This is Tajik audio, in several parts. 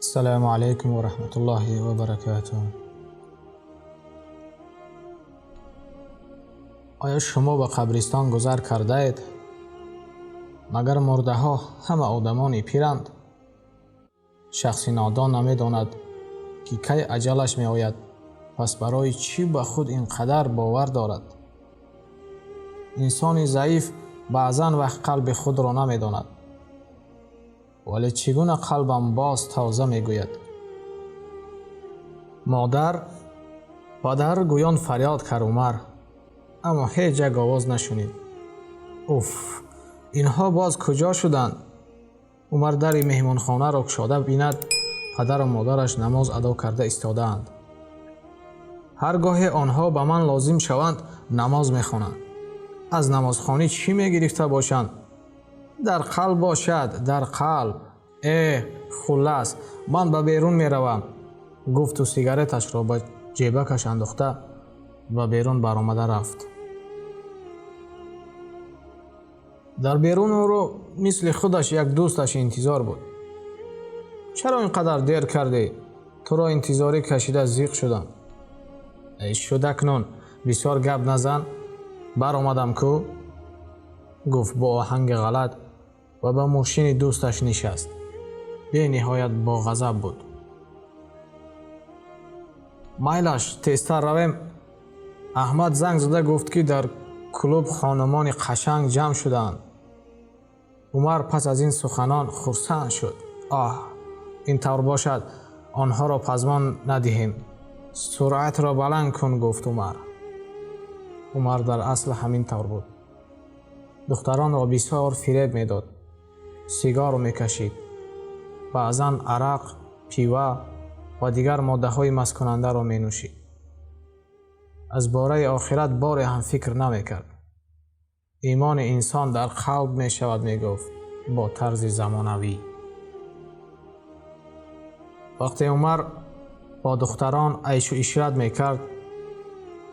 Ассалому алайкум ва раҳматуллоҳи ва баракатуҳ. Оё шумо ба қабристон гузар кардаед? Магар мурдаҳо ҳама одамони пиранд? Шахси нодон намедонад, ки кай аҷалаш меояд, пас барои чӣ ба худ ин қадар бовар дорад? Инсони заиф баъзан вақт қалби худро намедонад. Вале чӣ гуна қалбам боз тоза мегӯяд? Модар, падар гӯён фарёд кард Умар, аммо ҳеҷ як овоз нашунид. Уф, инҳо боз куҷо шуданд? Умар дари меҳмонхонаро кушода бинад, падару модараш намоз адо карда истодаанд. Ҳар гоҳе онҳо ба ман лозим шаванд, намоз мехонанд. Аз намозхонӣ чӣ мегирифта бошанд? Дар қалб бошад, дар қалб. Э, хуллас, ман ба берун меравам, гуфту сигареташро ба ҷебакаш андохта ба берун баромада рафт. Дар берун ӯро мисли худаш як дӯсташ интизор буд. Чаро ин қадар дер кардӣ? Туро интизорӣ кашида зиқ шудам. Эй, шудакнун бисёр гап назан, баромадам ку? Гуфт бо оҳанги ғалат ва ба мошини дӯсташ нишаст. Бениҳоят боғазаб буд. Майлаш, тезтар равем. Аҳмад занг зада гуфт, ки дар клуб хонумони қашанг ҷамъ шудаанд. Умар пас аз ин суханон хурсанд шуд. Оҳ, ин тавр бошад, онҳоро пазмон надиҳем. Суръатро баланд кун, гуфт Умар. Умар дар асл ҳамин тавр буд. Духтаронро бисёр фиреб медод. Сигор мекашид. Баъзан арақ, пива ва дигар моддаҳои масткунандаро менӯшид. Аз бораи охират боре ҳам фикр намекард. Имони инсон дар қалб мешавад, мегуфт бо тарзи замонавӣ. Вақте Умар бо духтарон айшу ишрат мекард,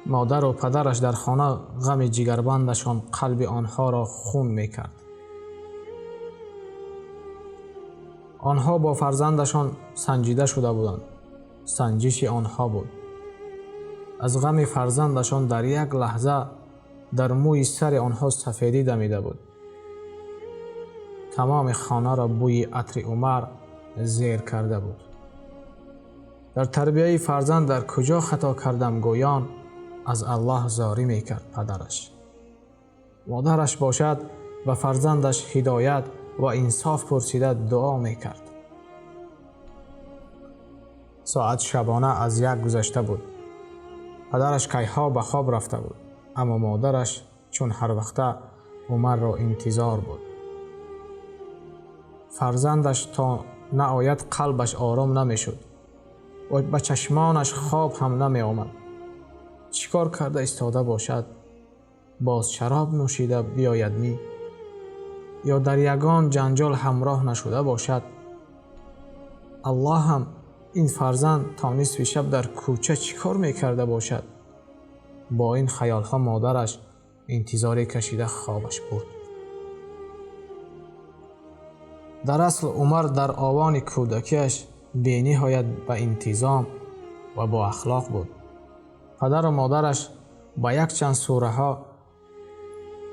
модару падараш дар хона ғами ҷигарбандашон қалби онҳоро хун мекард. Онҳо бо фарзандашон санҷида шуда буданд. Санҷиши онҳо буд. Аз ғами фарзандашон дар як лаҳза дар мӯи сари онҳо сафедӣ дамида буд. Тамоми хонаро бӯи атри Умар зер карда буд. Дар тарбияи фарзанд дар куҷо хато кардам гӯён аз Аллоҳ зорӣ мекард падараш. Модараш бошад ба фарзандаш ҳидоят ва инсоф пурсида дуо мекард. Соат шабона аз як гузашта буд. Падараш кайҳо ба хоб рафта буд, аммо модараш чун ҳар вақта Умарро интизор буд. Фарзандаш то наояд қалбаш ором намешуд ва ба чашмонаш хоб ҳам намеомад. Чӣ кор карда истода бошад? Боз шароб нӯшида биёяд мӣ? Ё дар ягон ҷанҷол ҳамроҳ нашуда бошад? Аллоҳ ҳам ин фарзанд то нисфи шаб дар кӯча чӣ кор мекарда бошад? Бо ин хаёлҳо модараш интизорӣ кашида хобаш бурд. Дар асл Умар дар овони кӯдакиаш бениҳоят ба интизом ва боахлоқ буд. Падару модараш ба якчанд сураҳо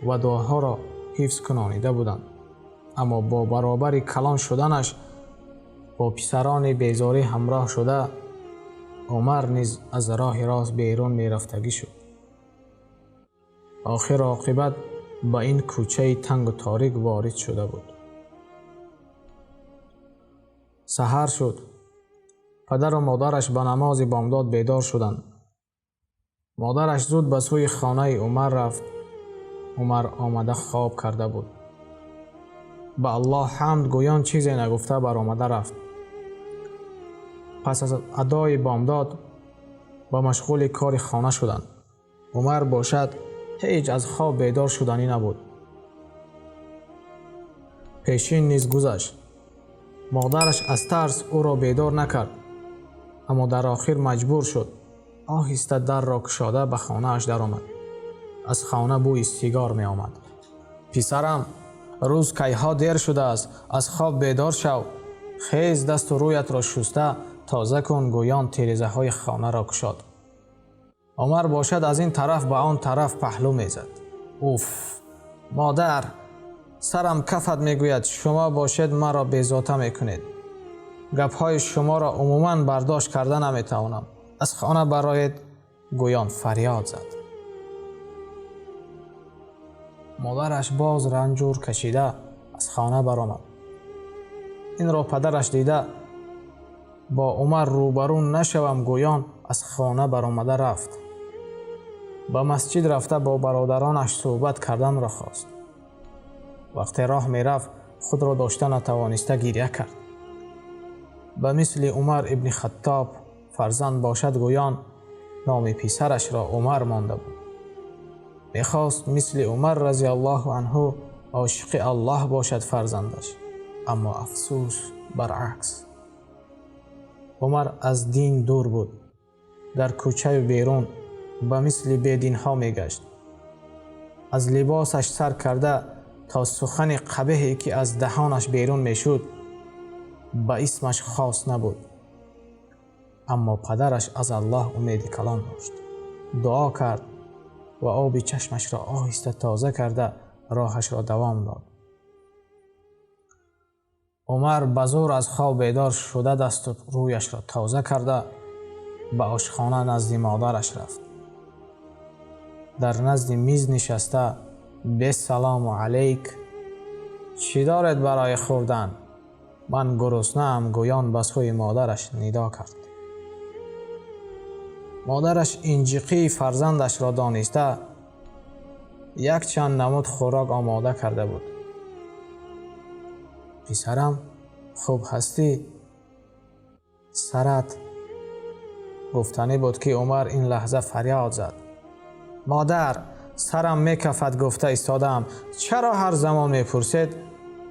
ва дуоҳоро ҳифз кунонида буданд, аммо бо баробари калон шуданаш бо писарони безорӣ ҳамроҳ шуда, Умар низ аз роҳи рост берун мерафтагӣ шуд. Охир оқибат ба ин кӯчаи тангу торик ворид шуда буд. Саҳар шуд. Падару модараш ба намози бомдод бедор шуданд. Модараш зуд ба сӯи хонаи Умар рафт. Умар омада хоб карда буд. Ба Аллоҳ ҳамд гӯён чизе нагуфта баромада рафт. Пас аз адои бомдод ба машғули кори хона шуданд. Умар бошад ҳеҷ аз хоб бедор шуданӣ набуд. Пешин низ гузашт. Модараш аз тарс ӯро бедор накард, аммо дар охир маҷбур шуд. Оҳиста дарро кушода ба хонааш даромад. Аз хона бӯи сигор меомад. Писарам, рӯз кайҳо дер шудааст, аз хоб бедор шав. Хез, дасту рӯятро шуста тоза кун, гӯён тирезаҳои хонаро кушод. Умар бошад, аз ин тараф ба он тараф паҳлӯ мезад. Уф, модар, сарам кафад мегӯяд, шумо бошед маро безота мекунед. Гапҳои шуморо умуман бардошт карда наметавонам. Аз хона бароед, гӯён фарёд зад. Модараш боз ранҷур кашида аз хона баромад. Инро падараш дида, бо Умар рӯбарӯ нашавам гӯён аз хона баромада рафт. Ба масҷид рафта бо бародаронаш суҳбат карданро хост. Вақте роҳ мерафт, худро дошта натавониста гиря кард. Ба мисли Умар ибни Хаттоб фарзанд бошад гӯён номи писарашро Умар монда буд. Мехост мисли Умар разиаллоҳу анҳу ошиқи Аллоҳ бошад фарзандаш, аммо афсӯс, баръакс. Умар аз дин дур буд. Дар кӯчаю берун ба мисли бединҳо мегашт. Аз либосаш сар карда то сухани қабеҳе ки аз даҳонаш берун мешуд, ба исмаш хос набуд. Аммо падараш аз Аллоҳ умеди калон дошт. Дуо кард ва оби чашмашро оҳиста тоза карда роҳашро давом дод. Умар ба зӯр аз хоб бедор шуда, дасту рӯяшро тоза карда ба ошхона назди модараш рафт. Дар назди миз нишаста бесалому алайк, чӣ доред барои хӯрдан? Ман гуруснаам, гӯён ба сӯи модараш нидо кард. Модараш инҷиқии фарзандашро дониста якчанд намуд хӯрок омода карда буд. Писарам, хуб ҳастӣ? Сарат? Гуфтанӣ буд, ки Умар ин лаҳза фарёд зад. Модар, сарам мекафад гуфта истодаам. Чаро ҳар замон мепурсед?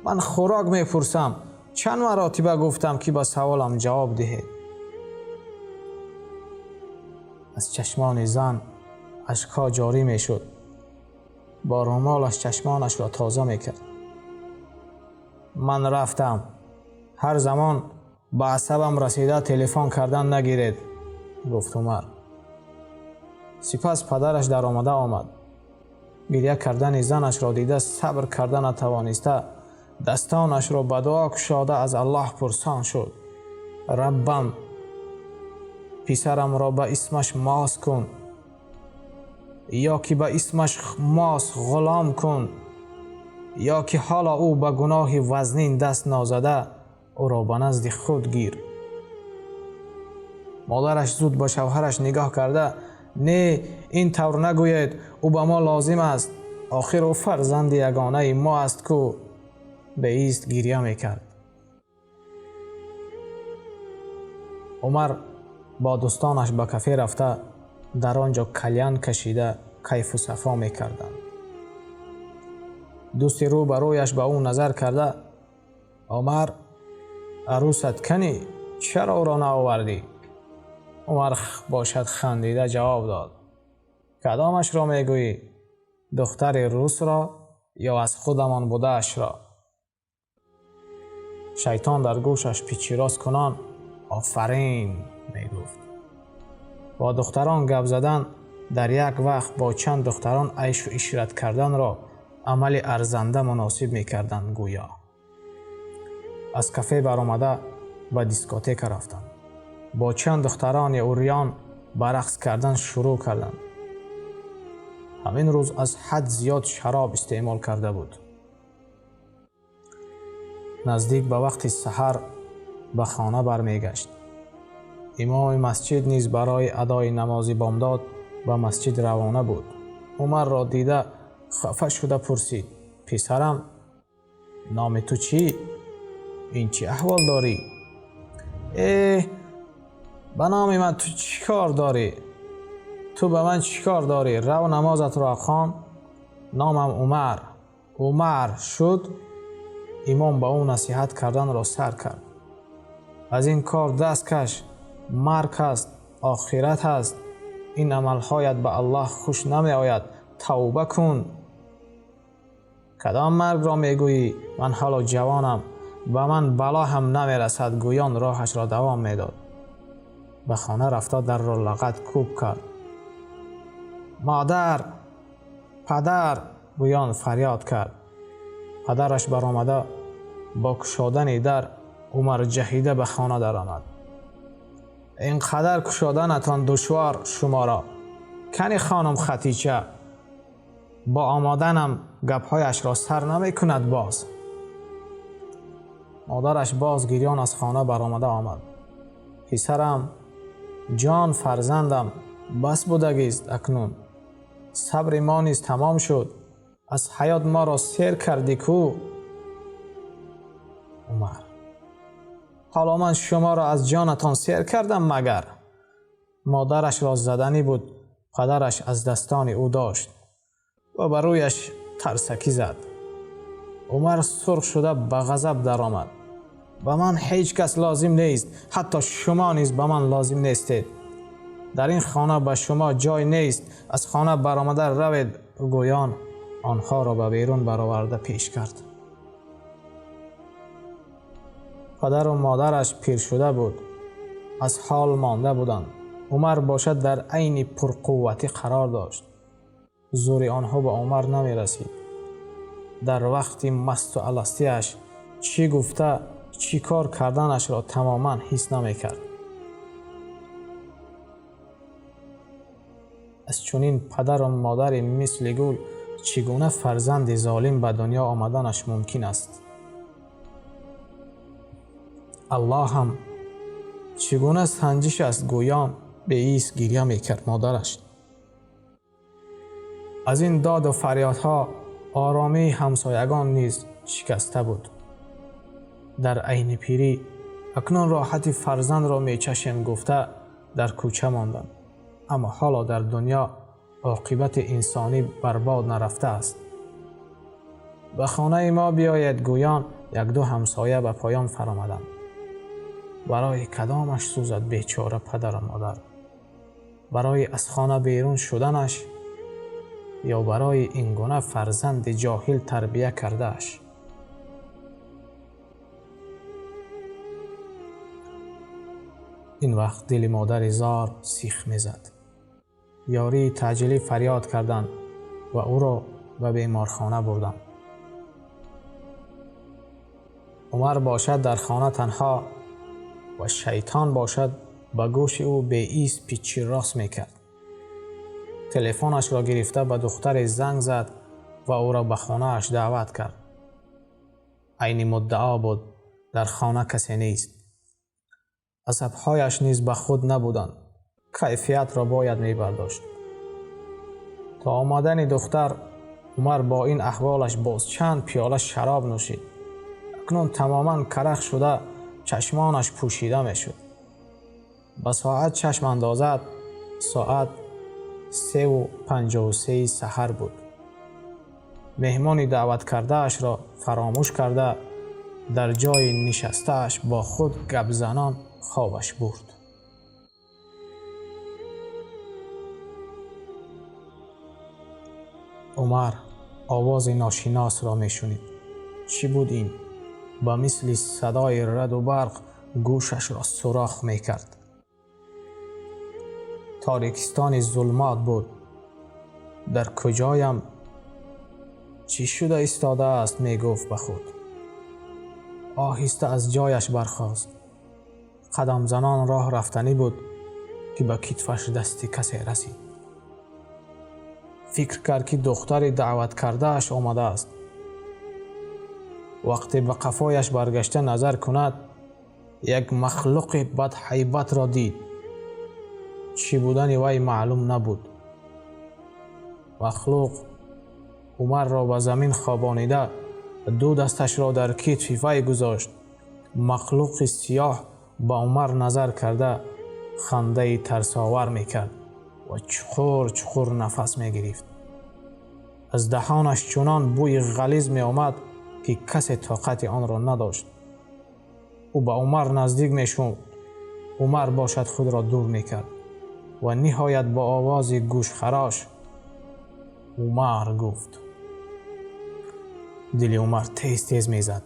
Ман хӯрок мепурсам. Чанд маротиба гуфтам, ки ба саволам ҷавоб диҳед. Аз чашмони зан ашкҳо ҷорӣ мешуд. Бо румолаш чашмонашро тоза мекард. Ман рафтам. Ҳар замон ба асабам расида телефон кардан нагиред, гуфт Умар. Сипас падараш даромада омад. Гиря кардани занашро дида сабр карда натавониста дастонашро ба дуо кушода аз Аллоҳ пурсон шуд. Раббам, писарамро ба исмаш мос кун, ё ки ба исмаш мос ғулом кун, ё ки ҳоло ӯ ба гуноҳи вазнин даст нозада ӯро ба назди худ гир. Модараш зуд ба шавҳараш нигоҳ карда, не, ин тавр нагӯед, ӯ ба мо лозим аст. Охир ӯ фарзанди ягонаи мо аст ку. Беист гиря мекард. Умар бо дӯстонаш ба кафе рафта дар он ҷо кальян кашида кайфу сафо мекарданд. Дӯсти рӯ ба рӯяш ба ӯ назар карда, Умар, арӯсат канӣ? Чаро ӯро наовардӣ? Умар бошад хандида ҷавоб дод. Кадомашро мегӯӣ? Духтари русро ё аз худамон будаашро? Шайтон дар гӯшаш пичироз кунон офарин мегуфт. Бо духтарон гап задан, дар як вақт бо чанд духтарон айшу ишрат карданро амали арзанда муносиб мекарданд гӯё. Аз кафе баромада ба дискотека рафтанд. Бо чанд духтарони урён ба рақс кардан шурӯъ карданд. Ҳамин рӯз аз ҳад зиёд шароб истеъмол карда буд. Наздик ба вақти саҳар ба хона бармегашт. Имоми масҷид низ барои адои намози бомдод ба масҷид равона буд. Умарро дида хафа шуда пурсид: писарам, номи ту чӣ? Ин чӣ аҳвол дорӣ? Э, ба номи ман ту чӣ кор дорӣ? Ту ба ман чӣ кор дорӣ? Рав намозатро хон. Номам Умар. Умар шуд. Имом ба ӯ насиҳат карданро сар кард. Аз ин кор даст каш, марг ҳаст, охират ҳаст. Ин амалҳоят ба Аллоҳ хуш намеояд. Тавба кун. Кадом маргро мегӯӣ? Ман ҳоло ҷавонам. Ба ман бало ҳам намерасад, гӯён роҳашро давом медод. Ба хона рафта дарро лағат кӯб кард. Модар, падар, гӯён фарёд кард. Падараш баромада бо кушодани дар Умар ҷаҳида ба хона даромад. Ин қадар кушоданатон душвор шуморо. Кани хонум Хатича? Бо омаданам гапҳояшро сар намекунад боз. Модараш боз гирён аз хона баромада омад. Писарам, ҷон фарзандам, бас будагист акнун. Сабри мо низ тамом шуд. Аз ҳаёт моро сер кардӣ ку? Умар: ҳоло ман шуморо аз ҷонатон сер кардам магар? Модарашро заданӣ буд, падараш аз дастони ӯ дошт ва ба рӯяш тарсакӣ зад. Умар сурх шуда ба ғазаб даромад. Ба ман ҳеҷ кас лозим нест, ҳатто шумо низ ба ман лозим нестед. Дар ин хона ба шумо ҷой нест, аз хона баромада равед, гӯён онҳоро ба берун бароварда пеш кард. Падару модараш пир шуда буд, аз ҳол монда буданд. Умар бошад дар айни пурқувватӣ қарор дошт. Зӯри онҳо ба Умар намерасид. Дар вақти масту аластиаш чӣ гуфта, чӣ кор карданашро тамоман ҳис намекард. Аз чунин падару модари мисли гул чӣ гуна фарзанди золим ба дунё омаданаш мумкин аст? Аллоҳам чӣ гуна санҷиш аст, гӯён беис гиря мекард модараш. Аз ин доду фарёдҳо оромии ҳамсоягон низ шикаста буд. Дар айни пирӣ акнун роҳати фарзандро мечашем гуфта дар кӯча монданд. Аммо ҳоло дар дунё оқибати инсонӣ барбод нарафтааст. Ба хонаи мо биёед, гӯён як-ду ҳамсоя ба поён фаромаданд. Барои кадомаш сӯзад бечора падару модар? Барои аз хона берун шуданаш ё барои ин гуна фарзанди ҷоҳил тарбия кардааш? Ин вақт дили модари зор сих мезад. Ёрии таъҷилӣ фарёд карданд ва ӯро ба беморхона бурданд. Умар бошад дар хона танҳо ва шайтон бошад ба гӯши ӯ беист пичи рост мекард. Телефонашро гирифта ба духтаре занг зад ва ӯро ба хонааш даъват кард. Айни муддао буд, дар хона касе нест. Асабҳояш низ ба худ набуданд. Кайфиятро бояд мебардошт. То омадани духтар Умар бо ин аҳволаш боз чанд пиёла шароб нӯшид. Акнун тамоман карах шуда чашмонаш пӯшида мешуд. Ба соат чашм андозад, соат 3:53 саҳар буд. Меҳмони даъваткардаашро фаромӯш карда дар ҷои нишастааш бо худ гапзанон хобаш бурд. Умар овози ношиносро мешунид. Чӣ буд ин? Ба мисли садои раду барқ гӯшашро сурох мекард. Торикистони зулмот буд. Дар куҷоям чӣ шуда истодааст, мегуфт ба худ. Оҳиста аз ҷояш бархост. Қадамзанон роҳ рафтанӣ буд ки ба китфаш дасти касе расид. Фикр кард ки духтари даъваткардааш омадааст. Вақте ба қафояш баргашта назар кунад, як махлуқи бадҳайбатро дид. Чӣ будани вай маълум набуд. Махлуқ Умарро ба замин хобонида ду дасташро дар китфи вай гузошт. Махлуқи сиёҳ ба Умар назар карда хандаи тарсовар мекард ва чуқур чуқур нафас мегирифт. Аз даҳонаш чунон бӯи ғализ меомад ки касе тоқати онро надошт. Ӯ ба Умар наздик мешуд. Умар бошад худро дур мекард ва ниҳоят бо овози гӯшхарош Умар гуфт. Дили Умар тез тез мезад.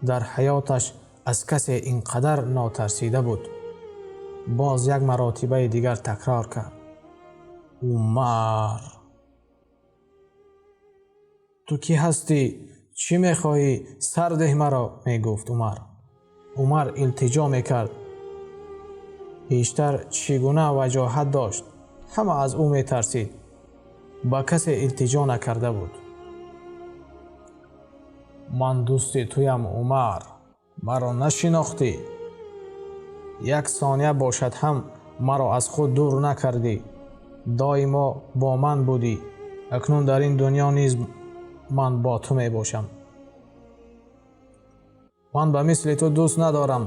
Дар ҳаёташ аз касе ин қадар нотарсида буд. Боз як маротибаи дигар такрор кард: Умар! Ту кӣ ҳастӣ? Чӣ мехоҳӣ? Сар деҳ маро, мегуфт Умар. Умар илтиҷо мекард. Пештар чӣ гуна ваҷоҳат дошт, ҳама аз ӯ метарсид. Ба касе илтиҷо накарда буд. Ман дӯсти туям, Умар, маро нашинохтӣ. Як сония бошад ҳам маро аз худ дур накардӣ. Доимо бо ман будӣ. Акнун дар ин дунё низ ман бо ту мебошам. Ман ба мисли ту дӯст надорам.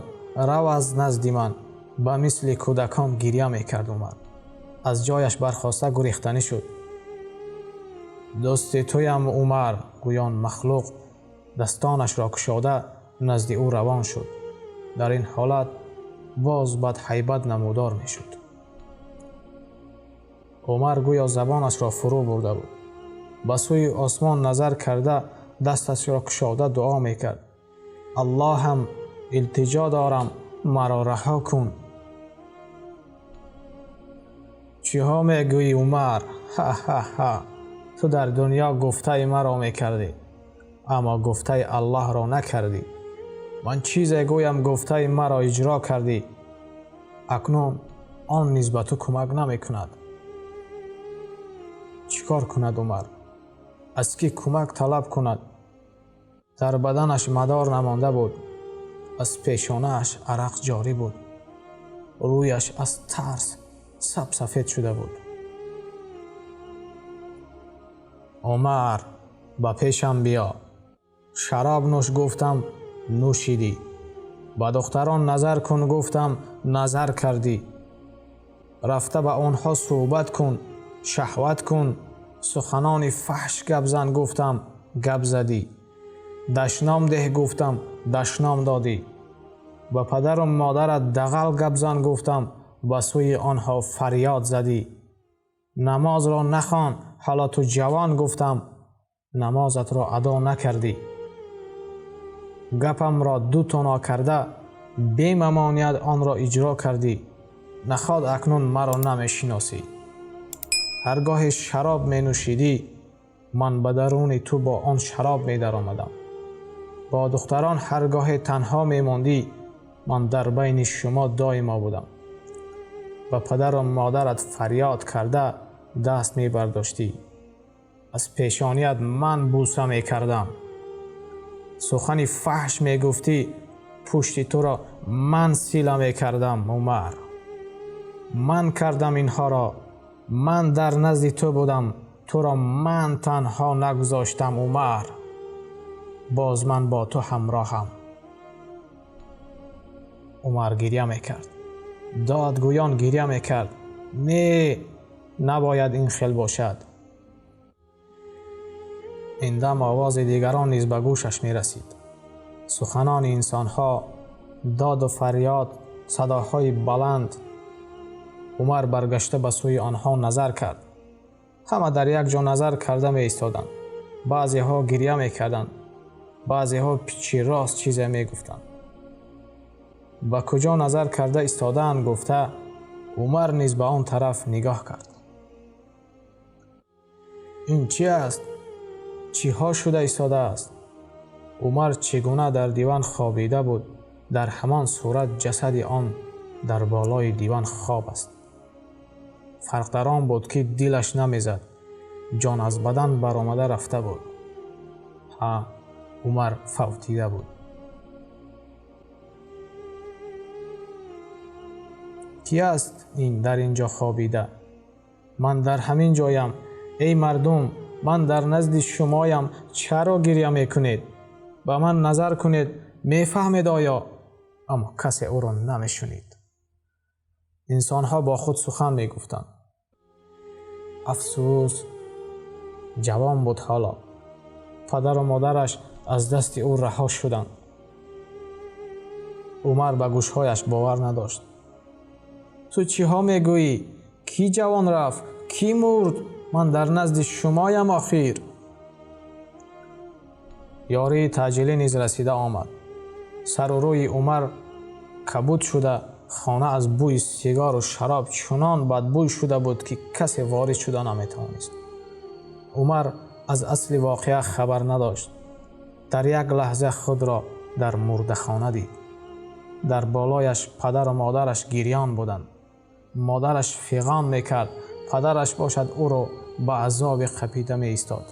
Рав аз назди ман. Ба мисли кӯдакон гиря мекард Умар. Аз ҷояш бархоста гурехтанӣ шуд. Дӯсти туям, Умар, гӯён махлуқ дастонашро кушода назди ӯ равон шуд. Дар ин ҳолат боз бадҳайбат намудор мешуд. Умар гӯё забонашро фурӯ бурда буд. Ба сӯи осмон назар карда дасташро кушода дуо мекард. Аллоҳам, илтиҷо дорам, маро раҳо кун. Чиҳо мегӯӣ, Умар? Ҳа-ҳа-ҳа! Ту дар дунё гуфтаи маро мекардӣ, аммо гуфтаи Аллоҳро накардӣ. Ман чизе гӯям, гуфтаи маро иҷро кардӣ. Акнун он низ ба ту кӯмак намекунад. Чӣ кор кунад Умар? Аз кӣ кӯмак талаб кунад? Дар баданаш мадор намонда буд. Аз пешонааш арақ ҷорӣ буд. Рӯяш аз тарс сабсафед шуда буд. Умар, ба пешам биё. Шароб нӯш гуфтам, нӯшидӣ. Ба духтарон назар кун гуфтам, назар кардӣ. Рафта ба онҳо суҳбат кун, шаҳват кун, суханони фаҳш гап зан гуфтам, гап задӣ. Дашном деҳ гуфтам, дашном додӣ. Ба падару модарат дағал гап зан гуфтам, ба сӯи онҳо фарёд задӣ. Намозро нахон, ҳоло ту ҷавон гуфтам, намозатро адо накардӣ. Гапамро ду тоно карда, бемамоният онро иҷро кардӣ. Наход акнун маро намешиносӣ. Ҳар гоҳе шароб менӯшидӣ, ман ба даруни ту бо он шароб медаромадам. Бо духтарон ҳар гоҳе танҳо мемондӣ, ман дар байни шумо доимо будам. Ба падару модарат фарёд карда даст мебардоштӣ. Аз пешоният ман бӯса мекардам. Сухани фаҳш мегуфтӣ, пушти туро ман сила мекардам, Умар. Ман кардам инҳоро. Ман дар назди ту будам. Туро ман танҳо нагузоштам, Умар. Боз ман бо ту ҳамроҳам. Умар гиря мекард. Додгӯён гиря мекард. Не, набояд ин хел бошад. Ин дам овози дигарон низ ба гӯшаш мерасид. Суханони инсонҳо, доду фарёд, садоҳои баланд. Умар баргашта ба сӯи онҳо назар кард. Ҳама дар як ҷо назар карда меистоданд. Баъзеҳо гиря мекарданд, баъзеҳо пичи рост чизе мегуфтанд. Ба куҷо назар карда истодаанд гуфта, Умар низ ба он тараф нигоҳ кард. Ин чӣ аст? Чиҳо шуда истодааст? Умар чӣ гуна дар диван хобида буд, дар ҳамон сурат ҷасади он дар болои диван хоб аст. Фарқ дар он буд, ки дилаш намезад, ҷон аз бадан баромада рафта буд. Ҳа, Умар фавтида буд. Кӣ аст ин дар ин ҷо хобида? Ман дар ҳамин ҷоям. Эй мардум, ман дар назди шумоям, чаро гиря мекунед? Ба ман назар кунед, мефаҳмед оё? Аммо касе ӯро намешунид. Инсонҳо бо худ сухан мегуфтанд. Афсӯс, ҷавон буд ҳоло. Падару модараш аз дасти ӯ раҳо шуданд. Умар ба гӯшҳояш бовар надошт. Ту чиҳо мегӯӣ? Кӣ ҷавон рафт? Кӣ мурд? Ман дар назди шумоям охир. Ёрии таъҷилӣ низ расида омад. Сару рӯи Умар кабуд шуда, хона аз бӯи сигару шароб чунон бадбӯй шуда буд, ки касе ворид шуда наметавонист. Умар аз асли воқеа хабар надошт. Дар як лаҳза худро дар мурдахона дид. Дар болояш падару модараш гирён буданд. Модараш фиғон мекард, падараш бошад ӯро ба азоби қапида меистод.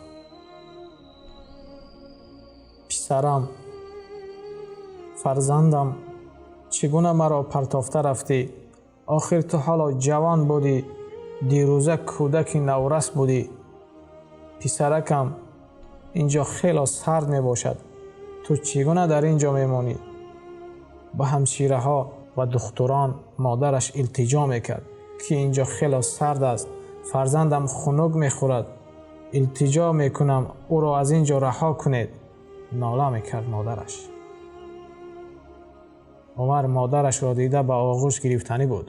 Писарам, фарзандам, чӣ гуна маро партофта рафтӣ? Охир ту ҳоло ҷавон будӣ, дирӯза кӯдаки наврас будӣ. Писаракам, инҷо хело сард мебошад. Ту чӣ гуна дар ин ҷо мемонӣ? Ба ҳамшираҳо ва духтурон модараш илтиҷо мекард, ки инҷо хело сард аст, фарзандам хунук мехӯрад, илтиҷо мекунам, ӯро аз ин ҷо раҳо кунед. Нола мекард модараш. Умар модарашро дида ба оғӯш гирифтанӣ буд.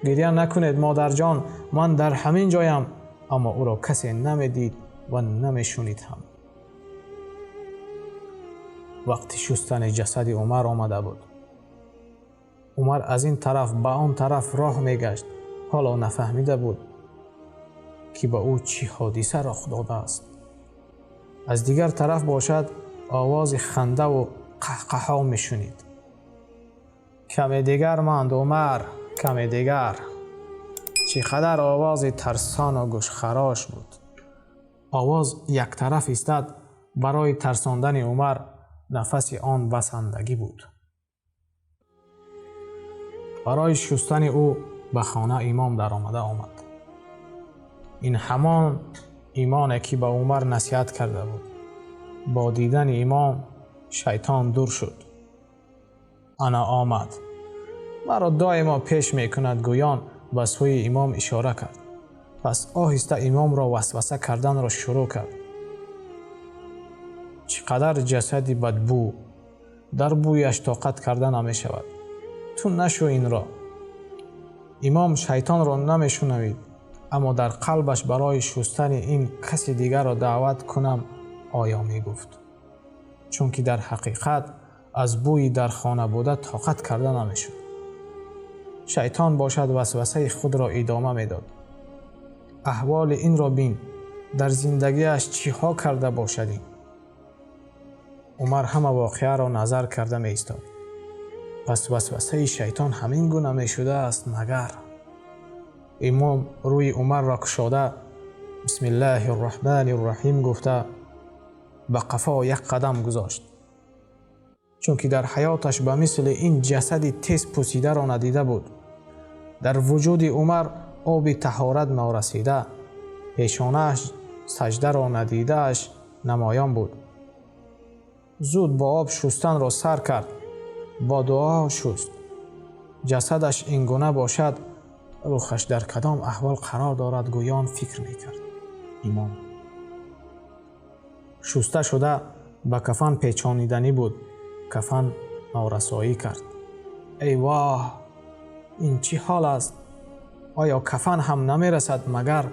Гиря накунед, модарҷон, ман дар ҳамин ҷоям. Аммо ӯро касе намедид ва намешунид ҳам. Вақти шустани ҷасади Умар омада буд. Умар аз ин тараф ба он тараф роҳ мегашт. Ҳоло нафаҳмида буд, ки ба ӯ чӣ ҳодиса роҳ додааст. Аз дигар тараф бошад овози хандаву қаҳқаҳо мешунид. Каме дигар монд, Умар, каме дигар. Чӣ қадар овози тарсону гӯшхарош буд. Овоз яктараф истад, барои тарсондани Умар нафаси он басандагӣ буд. Барои шустани ӯ ба хона имом даромада омад. Ин ҳамон имоне, ки ба Умар насиҳат карда буд. Бо дидани имом шайтон дур шуд. Ана омад. Маро доимо пеш мекунад, гӯён ба сӯи имом ишора кард. Пас оҳиста имомро васваса карданро шурӯъ кард. Чӣ қадар ҷасади бадбӯ! Дар бӯяш тоқат карда намешавад. Ту нашу инро. Имом шайтонро намешунавид, аммо дар қалбаш барои шустани ин каси дигарро даъват кунам оё мегуфт. Чунки дар ҳақиқат аз бӯи дар хона буда тоқат карда намешуд. Шайтон бошад васвасаи худро идома медод. Аҳволи инро бин, дар зиндагиаш чиҳо карда бошад ин? Умар ҳама воқеаро назар карда меистод. Пас васвасаи шайтон ҳамин гуна мешудааст магар? Имом рӯи Умарро кушода, бисмиллаҳи рраҳмани рраҳим гуфта, ба қафо як қадам гузошт. Чунки дар ҳаёташ ба мисли ин ҷасади тез пусидаро надида буд. Дар вуҷуди Умар оби таҳорат норасида, пешонааш саҷдаро надидааш намоён буд. Зуд бо об шустанро сар кард, бо дуо шуст. Ҷасадаш ин гуна бошад, рӯҳаш дар кадом аҳвол қарор дорад, гӯён фикр мекард имом. Шуста шуда ба кафан печониданӣ буд. Кафан норасоӣ кард. Эй воҳ, ин чӣ ҳол аст? Оё кафан ҳам намерасад магар?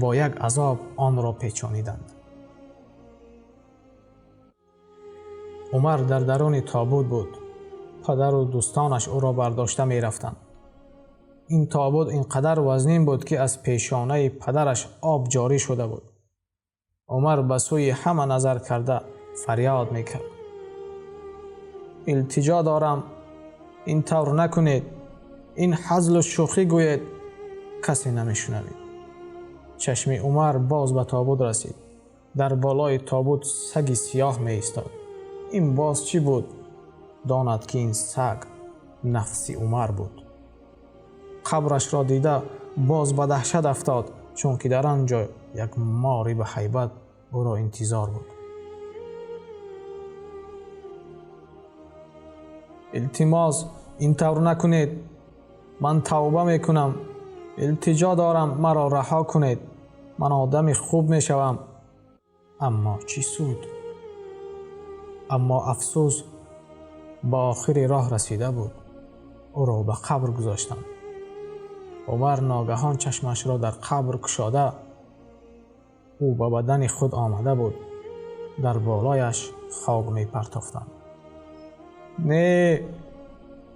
Бо як азоб онро печониданд. Умар дар даруни тобут буд. Падару дӯстонаш ӯро бардошта мерафтанд. Ин тобут ин қадар вазнин буд, ки аз пешонаи падараш об ҷорӣ шуда буд. Умар ба сӯи ҳама назар карда фарёд мекард. Илтиҷо дорам, ин тавр накунед, ин ҳазлу шӯхӣ гӯед. Касе намешунавид. Чашми Умар боз ба тобут расид. Дар болои тобут саги сиёҳ меистод. Ин боз чӣ буд? Донад, ки ин саг нафси Умар буд. Қабрашро дида боз ба даҳшат афтод, чунки дар он ҷо як мори ба ҳайбат ӯро интизор буд. Илтимос, ин тавр накунед. Ман тавба мекунам. Илтиҷо дорам, маро раҳо кунед. Ман одами хуб мешавам. Аммо чӣ суд? Аммо афсӯс, ба охири роҳ расида буд. Ӯро ба қабр гузоштанд. Умар ногаҳон чашмашро дар қабр кушода, ӯ ба бадани худ омада буд. Дар болояш хок мепартофтанд. Не,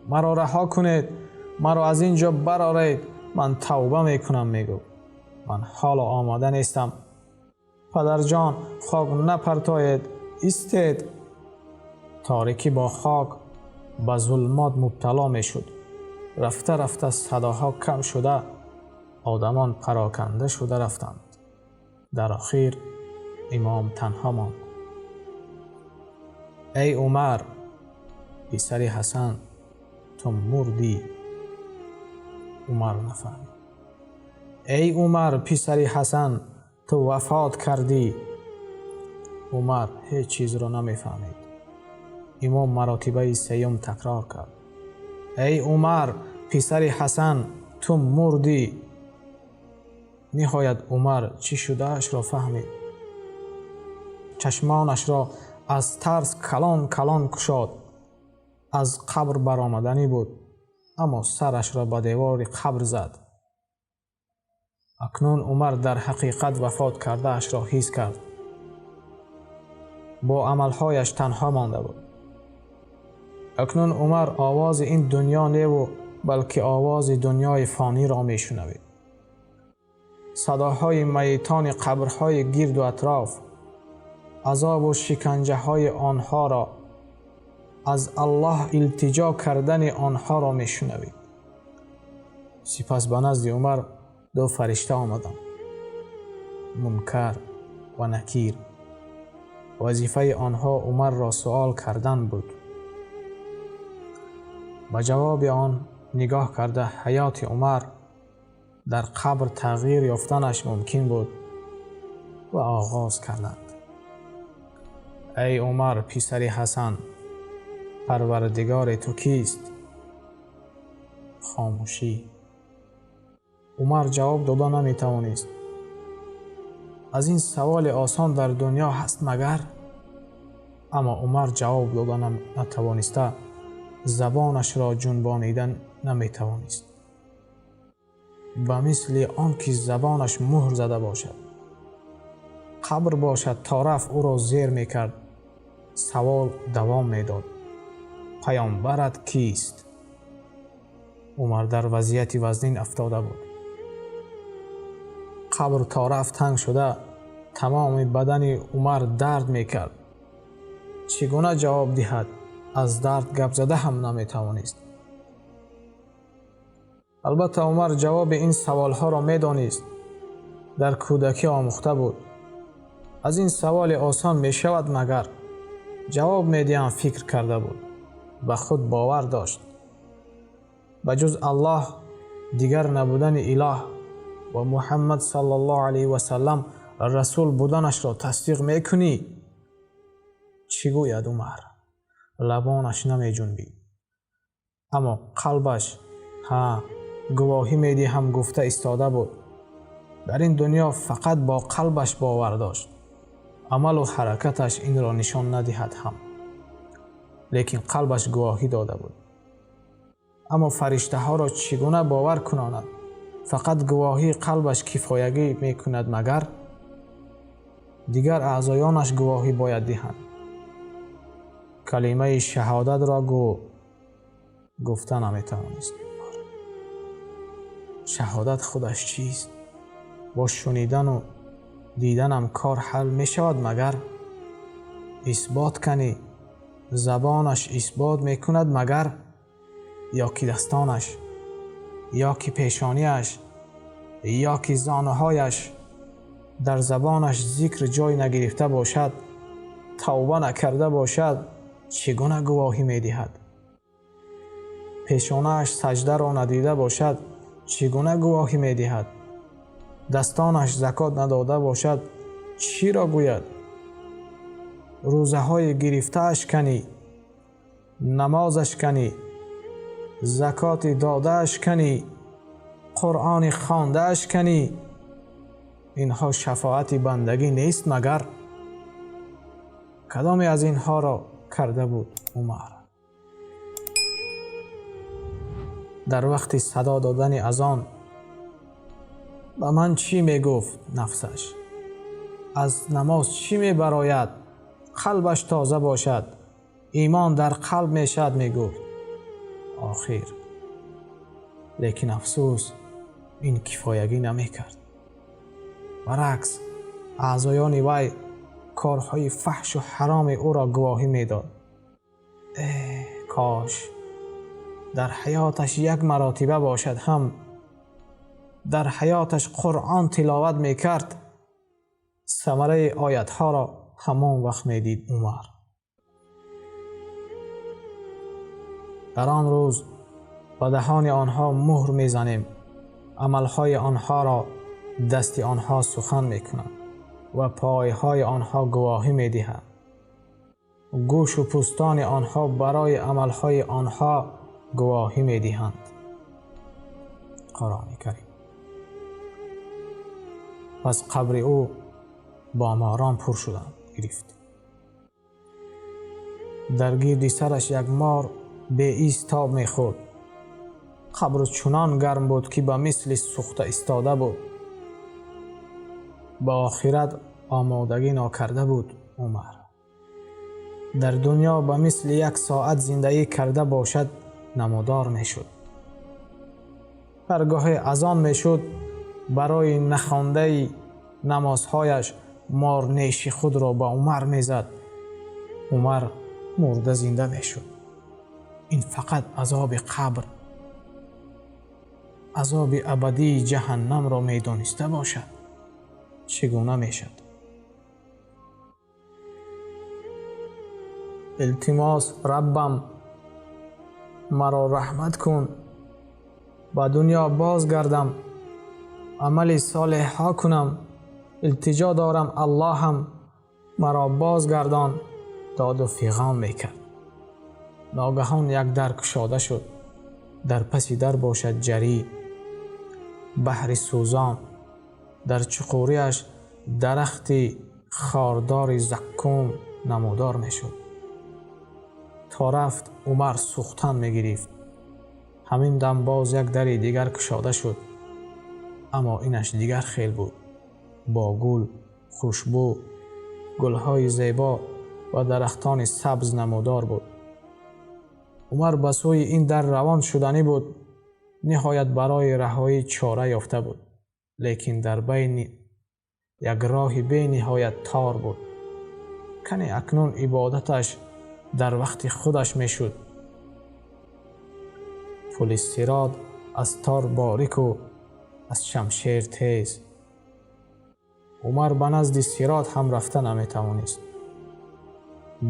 маро раҳо кунед, маро аз ин ҷо бароред, ман тавба мекунам, мегуфт. Ман ҳоло омода нестам. Падарҷон, хок напартоед, истед. Торикӣ бо хок ба зулмот мубтало мешуд. Рафта рафта садоҳо кам шуда, одамон пароканда шуда рафтанд. Дар охир имом танҳо монд. Эй Умар, писари Ҳасан, ту мурдӣ. Умар нафаҳмид. Эй Умар, писари Ҳасан, ту вафот кардӣ. Умар ҳеҷ чизро намефаҳмид. Имом маротибаи сеюм такрор кард. Эй Умар, писари Ҳасан, ту мурдӣ. Ниҳоят Умар чӣ шудаашро фаҳмид. Чашмонашро аз тарс калон калон кушод. Аз қабр баромаданӣ буд, аммо сарашро ба девори қабр зад. Акнун Умар дар ҳақиқат вафот кардаашро ҳис кард. Бо амалҳояш танҳо монда буд. Акнун Умар овози ин дунё неву, балки овози дунёи фониро мешунавид. Садоҳои майитони қабрҳои гирду атроф, азобу шиканҷаҳои онҳоро, аз Аллоҳ илтиҷо кардани онҳоро мешунавид. Сипас ба назди Умар ду фаришта омаданд, Мункар ва Накир. Вазифаи онҳо Умарро суол кардан буд. Ба ҷавоби он нигоҳ карда, ҳаёти Умар дар қабр тағйир ёфтанаш мумкин буд ва оғоз карданд. Эй Умар, писари Ҳасан, парвардигори ту кист? Хомӯшӣ. Умар ҷавоб дода наметавонист. Аз ин саволи осон дар дунё ҳаст магар? Аммо Умар ҷавоб дода натавониста, забонашро ҷунбонида наметавонист. Ба мисли он ки забонаш муҳр зада бошад. Қабр бошад, то рафт ӯро зер мекард. Савол давом медод. Паёмбарат кист? Умар дар вазъияти вазнин афтода буд. Қабр то рафт танг шуда, тамоми бадани Умар дард мекард. Чӣ гуна ҷавоб диҳад? Аз дард гап зада ҳам наметавонист. Албатта, Умар ҷавоби ин саволҳоро медонист. Дар кӯдакӣ омӯхта буд. Аз ин саволи осон мешавад магар? Ҷавоб медиҳам, фикр карда буд. Ба худ бовар дошт. Ба ҷуз Аллоҳ дигар набудани илоҳ ва Муҳаммад саллаллоҳу алайҳи васаллам расул буданашро тасдиқ мекунӣ? Чӣ гӯяд Умар? Лабонаш намеҷунбид. Аммо қалбаш ҳа, гувоҳӣ медиҳам гуфта истода буд. Дар ин дунё фақат бо қалбаш бовар дошт. Амалу ҳаракаташ инро нишон надиҳад ҳам. Лекин қалбаш гувоҳӣ дода буд. Аммо фариштаҳоро чӣ гуна бовар кунонад? Фақат гувоҳии қалбаш кифоягӣ мекунад магар? Дигар аъзоёнаш гувоҳӣ бояд диҳанд. Калимаи шаҳодатро гӯ, гуфта наметавонист. Шаҳодат худаш чист? Бо шунидану диданам кор ҳал мешавад магар? Исбот канӣ, забонаш исбот мекунад магар? Ё ки дастонаш, ё ки пешониаш, ё ки зонуҳояш? Дар забонаш зикр ҷой нагирифта бошад, тавба накарда бошад, чӣ гуна гувоҳӣ медиҳад? Пешонааш саҷдаро надида бошад, чӣ гуна гувоҳӣ медиҳад? Дастонаш закот надода бошад, чиро гӯяд? Рӯзаҳои гирифтааш канӣ, намозаш канӣ, закоти додааш канӣ, Қуръони хондааш канӣ? Инҳо шафоати бандагӣ нест магар? Кадоме аз инҳоро карда буд Умар? Дар вақти садо додани азон ба ман чӣ мегуфт нафсаш? Аз намоз чӣ мебарояд? Қалбаш тоза бошад. Имон дар қалб мешавад, мегуфт. Охир лекин афсӯс, ин кифоягӣ намекард. Баръакс, аъзоёни вай корҳои фаҳшу ҳароми ӯро гувоҳӣ медод. Эҳ, кош дар ҳаёташ як маротиба бошад ҳам дар ҳаёташ Қуръон тиловат мекард, самараи оятҳоро ҳамон вақт медид Умар. Дар он рӯз ба даҳони онҳо муҳр мезанем, амалҳои онҳоро дасти онҳо сухан мекунанд ва пойҳои онҳо гувоҳӣ медиҳанд. Гӯшу пӯстони онҳо барои амалҳои онҳо гувоҳӣ медиҳанд. Қуръони Карим. Пас қабри ӯ бо морон пур шудан гирифт. Дар гирди сараш як мор беист тоб мехӯрд. Қабр чунон гарм буд, ки ба мисли сӯхта истода буд. Ба охират омодагӣ нокарда буд Умар. Дар дунё ба мисли як соат зиндагӣ карда бошад намудор мешуд. Ҳар гоҳе азон мешуд, барои нахондаи намозҳояш мор неши худро ба Умар мезад. Умар мурда зинда мешуд. Ин фақат азоби қабр, азоби абадии ҷаҳаннамро медониста бошад, чӣ гуна мешавад? Илтимос, Раббам, маро раҳмат кун, ба дунё бозгардам, амали солеҳҳо кунам. Илтиҷо дорам, Аллоҳам, маро бозгардон. Доду фиғон мекард. Ногаҳон як дар кушода шуд. Дар паси дар бошад ҷарӣ, баҳри сӯзон. Дар чуқуриаш дарахти хордори заккум намудор мешуд. То рафт Умар сӯхтан мегирифт. Ҳамин дам боз як дари дигар кушода шуд, аммо инаш дигар хел буд. Бо гул, хушбӯ, гулҳои зебо ва дарахтони сабз намудор буд. Умар ба сӯи ин дар равон шуданӣ буд. Ниҳоят барои раҳоӣ чора ёфта буд, лекин дар байни як роҳи бениҳоят тор буд. Кане акнун ибодаташ дар вақти худаш мешуд. Пули сирот аз тор борику аз шамшер тез. Умар ба назди сирот ҳам рафта наметавонист.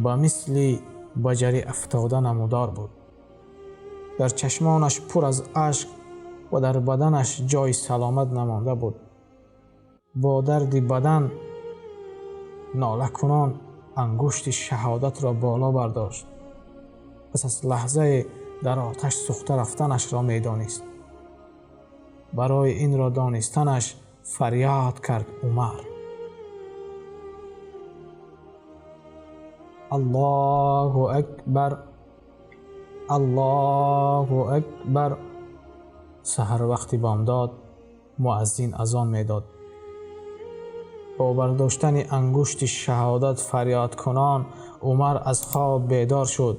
Ба мисли ба ҷарӣ афтода намудор буд. Дар чашмонаш пур аз ашк ва дар баданаш ҷои саломат намонда буд. Бо дарди бадан нолакунон ангушти шаҳодатро боло бардошт. Пас аз лаҳзае дар оташ сӯхта рафтанашро медонист. Барои инро донистанаш фарёд кард Умар. Аллоҳу акбар, Аллоҳу акбар. Саҳар вақти бомдод муаззин азон медод. Бо бардоштани ангушти шаҳодат фарёдкунон Умар аз хоб бедор шуд.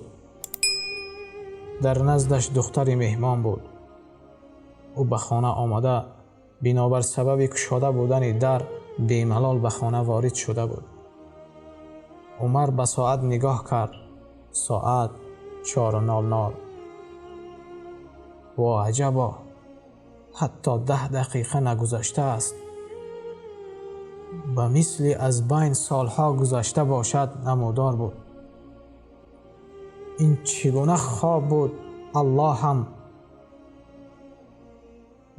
Дар наздаш духтари меҳмон буд. Ӯ ба хона омада, бинобар сабаби кушода будани дар бемалол ба хона ворид шуда буд. Умар ба соат нигоҳ кард. Соат 4:00. Во аҷабо, ҳатто 10 дақиқа нагузаштааст. Ба мисли аз байн солҳо гузашта бошад намудор буд. Ин чӣ гуна хоб буд? Аллоҳам.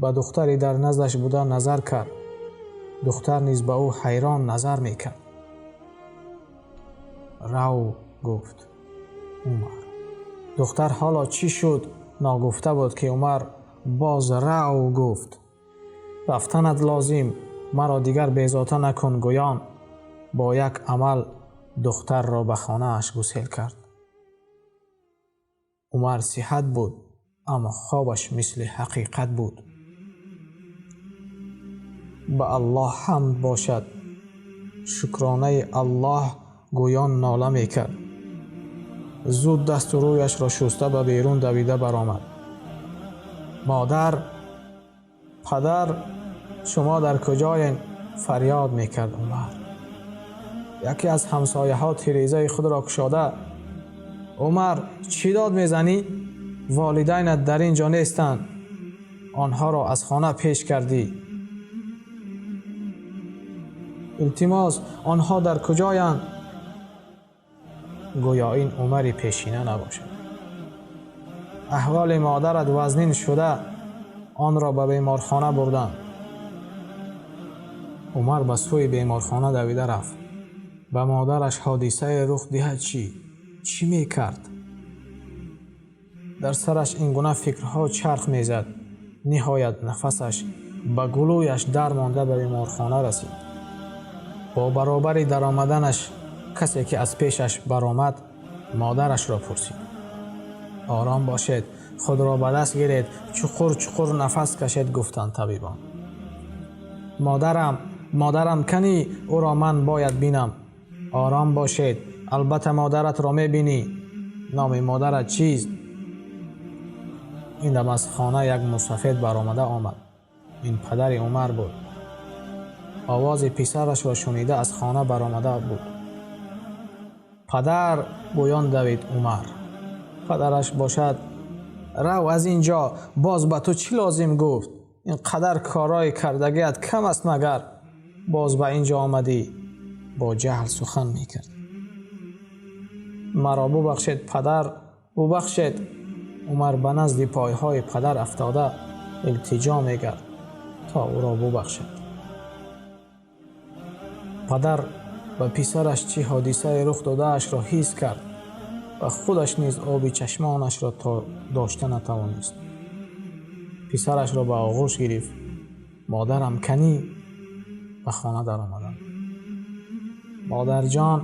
Ба духтари дар наздаш буда назар кард. Духтар низ ба ӯ ҳайрон назар мекард. Рав, гуфт Умар. Духтар ҳоло чӣ шуд ногуфта буд, ки Умар боз рав гуфт. Рафтанат лозим, маро дигар безота накун. Гӯён бо як амал духтарро ба хонааш гусел кард. Умар сиҳат буд, аммо хобаш мисли ҳақиқат буд. Ба Аллоҳ ҳамд бошад. Шукронаи Аллоҳ гӯён нола мекард. Зуд дасту рӯяшро шуста ба берун давида баромад. Модар, падар, шумо дар куҷоен? Фарёд мекард Умар. Яке аз ҳамсояҳо тирезаи худро кушода: «Умар, чӣ дод мезанӣ? Волидайнат дар ин ҷо нестанд, онҳоро аз хона пеш кардӣ». Илтимос, онҳо дар куҷоянд? Гӯё ин Умари пешина набошад. Аҳволи модарат вазнин шуда, онро ба беморхона бурданд. Умар ба сӯи беморхона давида рафт. Ба модараш ҳодисае рух диҳад чӣ? Чӣ мекард? Дар сараш ин гуна фикрҳо чарх мезад. Ниҳоят нафасаш ба гулӯяш дар монда ба беморхона расид. Бо баробари даромаданаш касе ки аз пешаш баромад, модарашро пурсид. Ором бошед, худро ба даст гиред, чуқур чуқур нафас кашед, гуфтанд табибон. Модарам, модарам канӣ? Ӯро ман бояд бинам. Ором бошед, албатта модаратро мебинӣ. Номи модарат чист? Ин дам аз хона як мусафед баромада омад. Ин падари Умар буд. Овози писарашро шунида аз хона баромада буд. Падар, гӯён давид Умар. Падараш бошад: «Рав аз ин ҷо, боз ба ту чӣ лозим?» гуфт. «Ин қадар корҳои кардагиат кам аст магар? Боз ба ин ҷо омадӣ?» Бо ҷаҳл сухан мекард. Маро бубахшед, падар, бубахшед. Умар ба назди пойҳои падар афтода илтиҷо мекард, то ӯро бубахшад. Падар ба писараш чӣ ҳодисае рух додаашро ҳис кард ва худаш низ оби чашмонашро то дошта натавонист. Писарашро ба оғӯш гирифт. Модарам канӣ? Ба хона даромаданд. Модарҷон!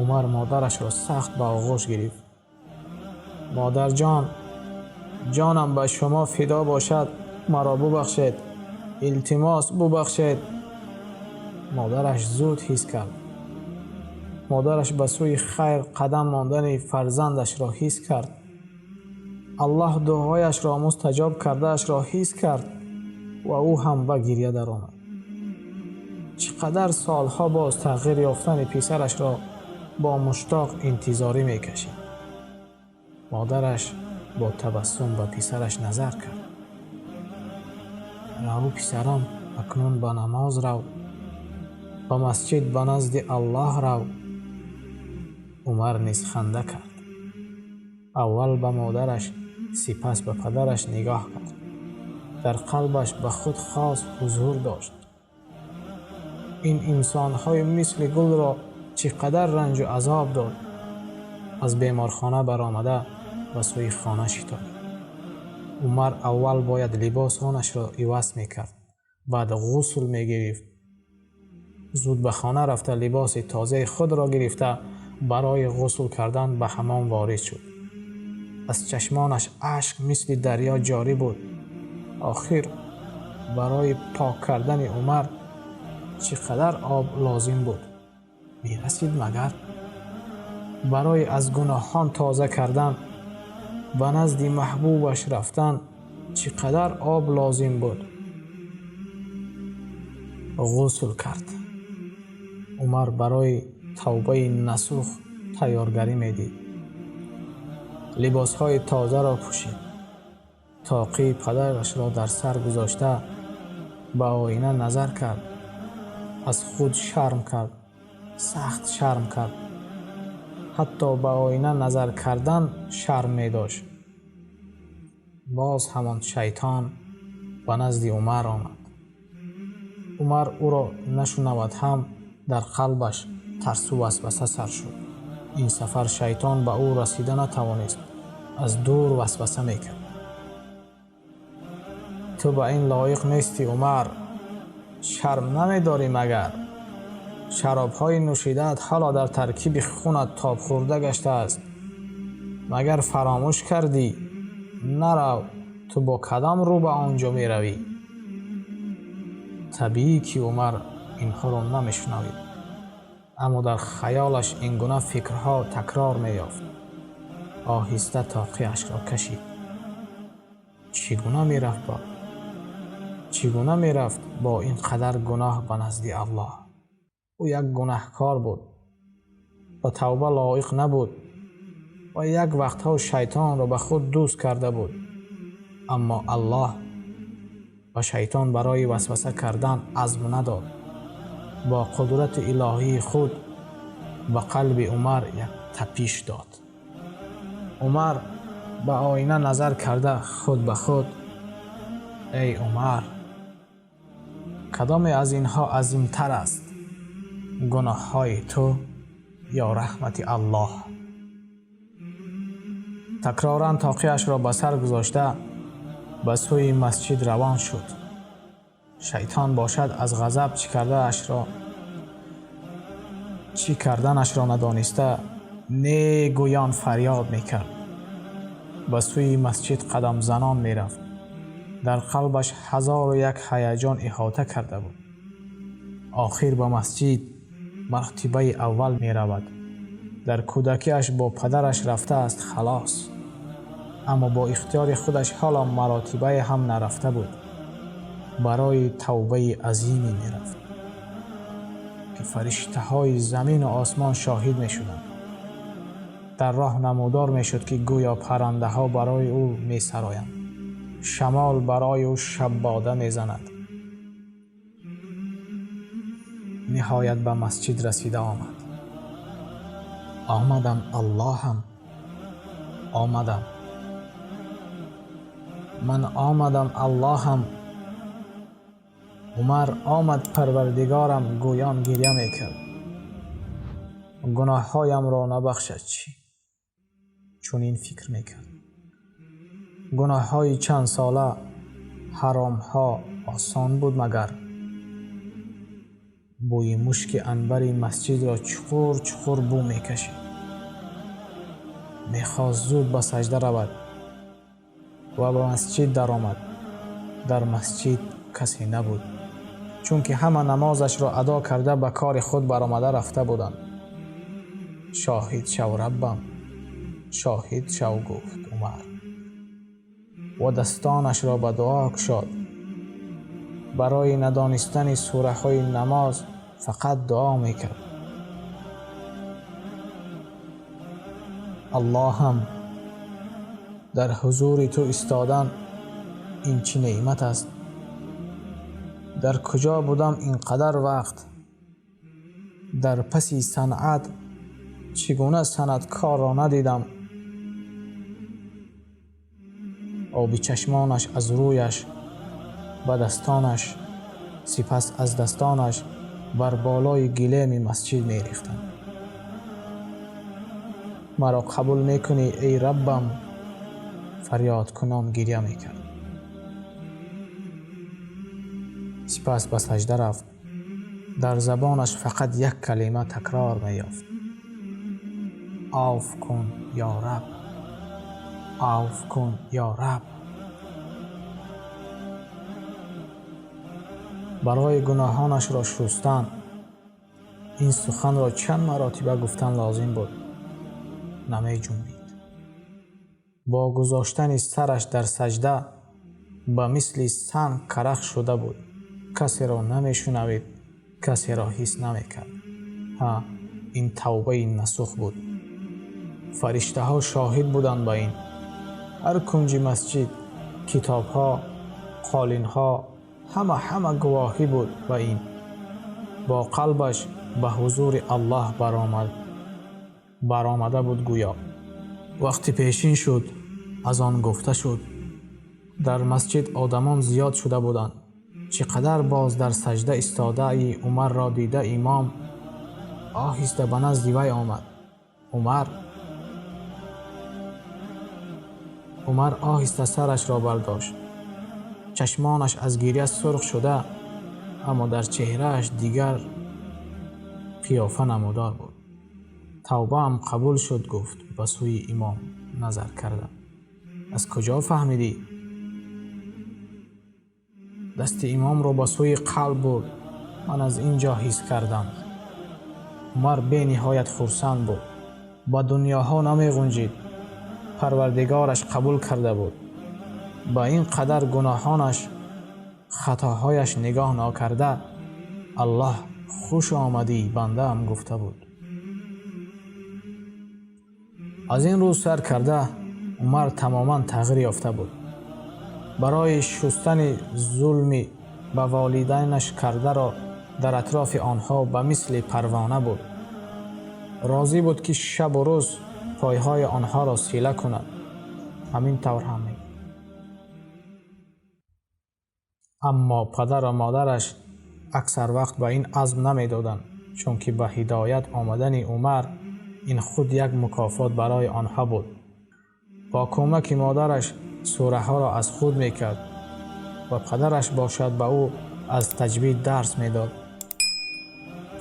Умар модарашро сахт ба оғӯш гирифт. Модарҷон, ҷонам ба шумо фидо бошад, маро бубахшед, илтимос, бубахшед. Модараш зуд ҳис кард. Модараш ба сӯи хайр қадам мондани фарзандашро ҳис кард. Аллоҳ дуояшро мустаҷоб кардаашро ҳис кард ва ӯ ҳам ба гиря даромад. Чӣ қадар солҳо боз тағйир ёфтани писарашро бо муштоқ интизорӣ мекашид. Модараш бо табассум ба писараш назар кард. Рав, писарам, акнун ба намоз рав, ба масҷид, ба назди Аллоҳ рав. Умар низ ханда кард. Аввал ба модараш, сипас ба падараш нигоҳ кард. Дар қалбаш ба худ хос ҳузур дошт. Ин инсонҳои мисли гулро чӣ қадар ранҷу азоб дод. Аз беморхона баромада ба сӯи хона шитобид. Умар аввал бояд либосонашро иваз мекард, баъд ғусл мегирифт. Зуд ба хона рафта, либоси тозаи худро гирифта, барои ғусл кардан ба ҳамом ворид шуд. Аз чашмонаш ашк мисли дарё ҷорӣ буд. Охир барои пок кардани Умар чӣ қадар об лозим буд? Мерасид магар? Барои аз гуноҳон тоза кардан, ба назди маҳбубаш рафтан чӣ қадар об лозим буд? Ғусл кард. Умар барои тавбаи насӯҳ тайёргарӣ медид. Либосҳои тозаро пӯшид. Тоқии падарашро дар сар гузошта ба оина назар кард. Аз худ шарм кард, сахт шарм кард. Ҳатто ба оина назар кардан шарм медошт. Боз ҳамон шайтон ба назди Умар омад. Умар ӯро нашунавад ҳам, дар қалбаш тарсу васваса сар шуд. Ин сафар шайтон ба ӯ расида натавонист, аз дур васваса мекард. Ту ба ин лоиқ нестӣ, Умар, шарм намедорӣ магар? Шаробҳои нӯшидаат ҳоло дар таркиби хунат тобхӯрда гаштааст. Магар фаромӯш кардӣ? Нарав, ту бо кадом рӯ ба он ҷо меравӣ? Табиӣ ки Умар инҳоро намешунавид. Аммо дар хаёлаш ин гуна фикрҳо такрор меёфт. Оҳиста тоқиашро кашид. Чӣ гуна мерафт бо чӣ гуна мерафт бо ин қадар гуноҳ ба назди Аллоҳ? Ӯ як гунаҳкор буд, ба тавба лоиқ набуд ва як вақтҳо шайтонро ба худ дӯст карда буд. Аммо Аллоҳ ба шайтон барои васваса кардан азм надод. Бо қудрати илоҳии худ ба қалби Умар як тапиш дод. Умар ба оина назар карда худ ба худ: эй Умар, кадоме аз инҳо азимтар аст, гуноҳҳои ту ё раҳмати Аллоҳ? Такроран тоқиашро ба сар гузошта ба сӯи масҷид равон шуд. Шайтон бошад, аз ғазаб чӣ карданашро надониста, не гӯён фарёд мекард. Ба сӯи масҷид қадамзанон мерафт. Дар қалбаш ҳазору як ҳаяҷон иҳота карда буд. Охир ба масҷид мартибаи аввал меравад. Дар кӯдакиаш бо падараш рафтааст, халос. Аммо бо ихтиёри худаш ҳоло маротибае ҳам нарафта буд. Барои тавбаи азиме мерафт, ки фариштаҳои замину осмон шоҳид мешуданд. Дар роҳ намудор мешуд, ки гӯё паррандаҳо барои ӯ месароянд, шамол барои ӯ шаббода мезанад. Ниҳоят ба масҷид расида омад. Омадам, Аллоҳам, омадам. Ман омадам, Аллоҳам. Умар омад, Парвардигорам, гӯён гиря мекард. Гуноҳҳоямро набахшад чӣ? Чунин фикр мекард. Гуноҳҳои чандсола, ҳаромҳо осон буд магар? Бӯи мушки анбари масҷидро чуқур чуқур бӯ мекашид. Мехост зуд ба саҷда равад ва ба масҷид даромад. Дар масҷид касе набуд, чунки ҳама намозашро адо карда ба кори худ баромада рафта буданд. Шоҳид шав, Раббам, шоҳид шав, гуфт Умар ва дастонашро ба дуо кушод. Барои надонистани сураҳои намоз фақат дуо мекард. Аллоҳам, дар ҳузури ту истодан ин чӣ неъмат аст? Дар куҷо будам ин қадар вақт? Дар паси санъат чӣ гуна санъаткорро надидам? Оби чашмонаш аз рӯяш ба дастонаш, сипас аз дастонаш бар болои гилеми масҷид мерехтанд. Маро қабул мекунӣ, эй Раббам? Фарёдкунон гиря мекард. Сипас ба саҷда рафт. Дар забонаш фақат як калима такрор меёфт: авф кун, ё Раб, авф кун, ё Раб. Барои гуноҳонашро шустан ин суханро чанд маротиба гуфтан лозим буд. Намеҷунбид. Бо гузоштани сараш дар саҷда ба мисли санг карах шуда буд. Касеро намешунавид, касеро ҳис намекард. Ҳа, ин тавбаи насух буд. Фариштаҳо шоҳид буданд ба ин. Ҳар кунҷи масҷид, китобҳо, қолинҳо, ҳама ҳама гувоҳӣ буд ба ин. Бо қалбаш ба ҳузури Аллоҳ баромада буд гӯё. Вақти пешин шуд, азон гуфта шуд. Дар масҷид одамон зиёд шуда буданд. Чӣ қадар боз дар саҷда истодаи Умарро дида, имом оҳиста ба назди вай омад. Умар оҳиста сарашро бардошт. Чашмонаш аз гиря сурх шуда, аммо дар чеҳрааш дигар қиёфа намудор буд. Тавбаам қабул шуд, гуфт ба сӯи имом назар карда. Аз куҷо фаҳмидӣ? Дасти имомро ба сӯи қалб бурд. Ман аз ин ҷо ҳис кардам. Умар бениҳоят хурсанд буд. Ба дунёҳо намеғунҷид. Парвардигораш қабул карда буд. Ба ин қадар гуноҳонаш, хатоҳояш нигоҳ нокарда, Аллоҳ хуш омадӣ бандаам гуфта буд. Аз ин рӯз сар карда Умар тамоман тағйир ёфта буд. Барои шустани зулми ба волидайнаш кардаро дар атрофи онҳо ба мисли парвона буд. Розӣ буд, ки шабу рӯз пойҳои онҳоро сила кунад. Ҳамин тавр ҳам мекард. Аммо падару модараш аксар вақт ба ин азм намедоданд, чунки ба ҳидоят омадани Умар ин худ як мукофот барои онҳо буд. Бо кӯмаки модараш сураҳоро аз худ мекард ва падараш бошад ба ӯ аз таҷвид дарс медод.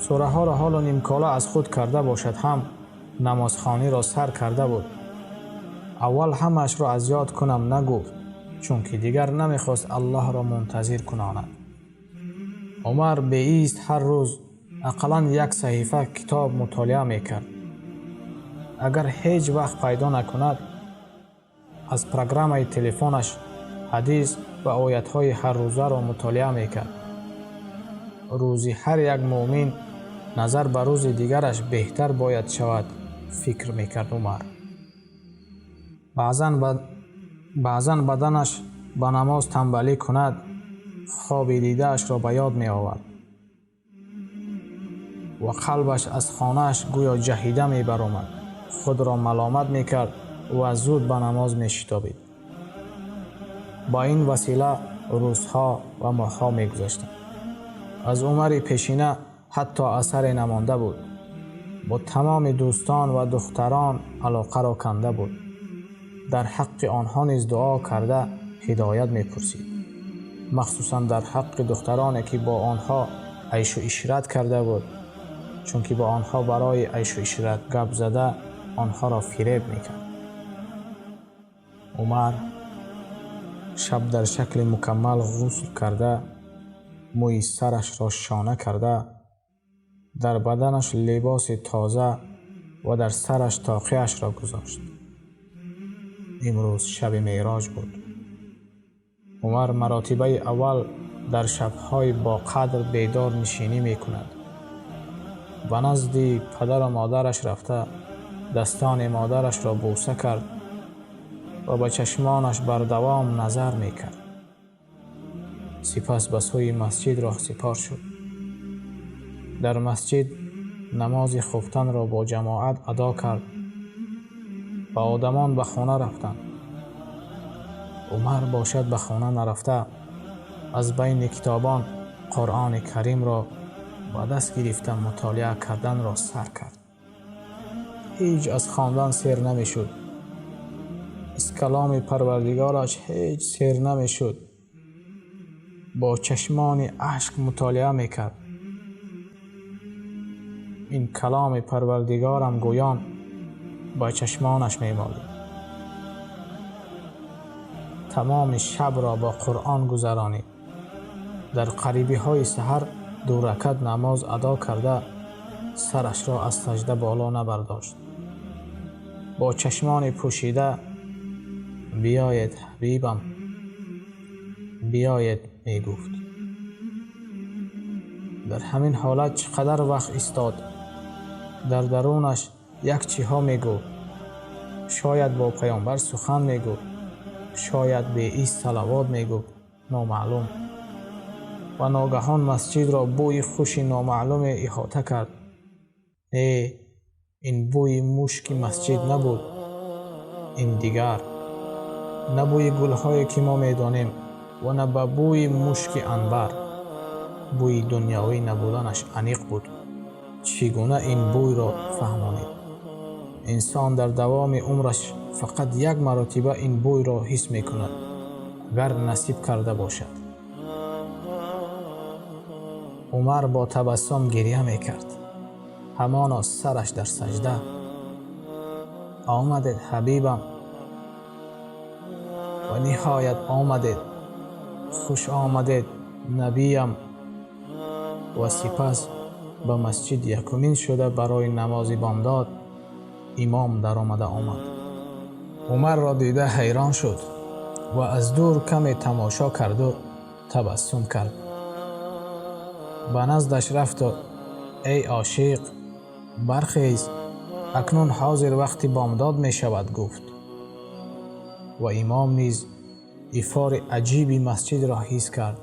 Сураҳоро ҳоло нимкола аз худ карда бошад ҳам намозхониро сар карда буд. Аввал ҳамаашро аз ёд кунам нагуфт, чунки дигар намехост Аллоҳро мунтазир кунонад. Умар беист ҳар рӯз ақаллан як саҳифа китоб мутолиа мекард. Агар ҳеҷ вақт пайдо накунад, аз программаи телефонаш ҳадис ва оятҳои ҳаррӯзаро мутолиа мекард. Рӯзи ҳар як муъмин назар ба рӯзи дигараш беҳтар бояд шавад, фикр мекард Умар. Баъзан баданаш ба намоз танбалӣ кунад, хоби дидаашро ба ёд меовард ва қалбаш аз хонааш гӯё ҷаҳида мебаромад. Худро маломат мекард ва зуд ба намоз мешитобид. Ба ин васила рӯзҳо ва моҳҳо мегузаштанд. Аз Умари пешина ҳатто асаре намонда буд. Бо тамоми дӯстон ва духтарон алоқаро канда буд. Дар ҳаққи онҳо низ дуо карда ҳидоят мепурсид. Махсусан дар ҳаққи духтароне, ки бо онҳо айшу ишрат карда буд, чунки бо онҳо барои айшу ишрат гап зада онҳоро фиреб мекард. Умар шаб дар шакли мукаммал ғусл карда, мӯи сарашро шона карда, дар баданаш либоси тоза ва дар сараш тоқияшро гузошт. Имрӯз шаби меъроҷ буд. Умар маротибаи аввал дар шабҳои боқадр бедор нишинӣ мекунад. Ба назди падару модараш рафта, дастони модарашро бӯса кард ва ба чашмонаш бардавом назар мекард. Сипас ба сӯи масҷид роҳсипор шуд. Дар масҷид намози хуфтанро бо ҷамоат адо кард ва одамон ба хона рафтанд. Умар бошад ба хона нарафта, аз байни китобон Қуръони Каримро ба даст гирифта мутолиа карданро сар кард. Ҳеҷ аз хондан сер намешуд. Аз каломи Парвардигораш ҳеҷ сер намешуд. Бо чашмони ашк мутолиа мекард. Ин каломи Парвардигорам гӯён ба чашмонаш мемолид. Тамоми шабро бо Қуръон гузаронид. Дар қарибиҳои саҳар ду ракат намоз адо карда, сарашро аз сажда боло набардошт. Бо чашмони пӯшида биёед, ҳабибам, биёед мегуфт. Дар ҳамин ҳолат чӣ қадар вақт истод. Дар дарунаш як чиҳо мегуфт. Шояд бо паёмбар сухан мегуфт, шояд беист салавот мегуфт, номаълум. Ва ногаҳон масҷидро бӯи хуши номаълуме иҳота кард. Не, ин бӯи мушки масҷид набуд, ин дигар. На бӯи гулҳое, ки мо медонем, ва на ба бӯи мушки анбар. Бӯи дунёвӣ набуданаш аниқ буд. Чӣ гуна ин бӯйро фаҳмонид? Инсон дар давоми умраш фақат як маротиба ин бӯйро ҳис мекунад, агар насиб карда бошад. Умар бо табассум гирья мекард. Ҳамоно сараш дар сажда. Омадед, ҳабибам, ва ниҳоят омадед. Хуш омадед, набиям. Ва сипас Ба масҷид якумин шуда барои намози бомдод имом даромада омад. Умарро дида ҳайрон шуд ва аз дур каме тамошо карду табассум кард. Ба наздаш рафту: «Эй ошиқ, бархез, акнун ҳозир вақти бомдод мешавад», гуфт. Ва имом низ ифори аҷиби масҷидро ҳис кард.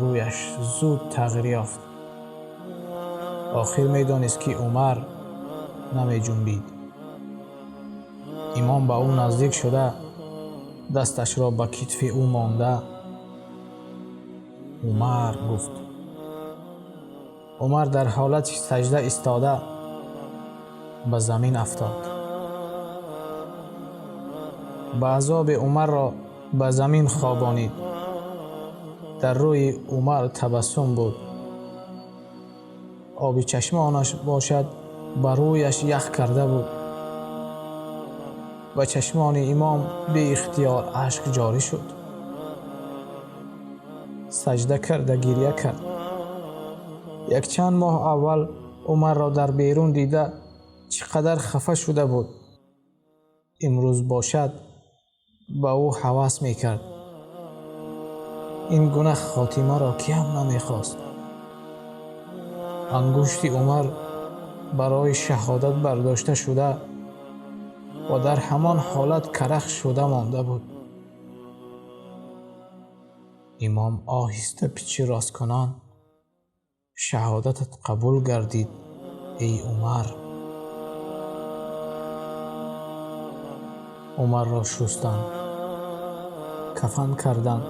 Рӯяш зуд тағйир ёфт. Охир медонист, ки Умар намеҷунбид. Имом ба ӯ наздик шуда, дасташро ба китфи ӯ монда, «Умар», гуфт. Умар дар ҳолати саҷда истода ба замин афтод. Ба азоби Умарро ба замин хобонид. Дар рӯи Умар табассум буд, оби чашмонаш бошад, ба рӯяш ях карда буд. Ба чашмони имом беихтиёр ашк ҷорӣ шуд. Саҷда карда гирья кард. Якчанд моҳ аввал Умарро дар берун дида, чӣ қадар хафа шуда буд. Имрӯз бошад, ба ӯ ҳавас мекард. Ин гуна хотимаро киам намехост? Ангушти Умар барои шаҳодат бардошта шуда ва дар ҳамон ҳолат карах шуда монда буд. Имом оҳиста пичи росткунон: «Шаҳодатат қабул гардид, эй Умар». Умарро шустанд, кафан карданд.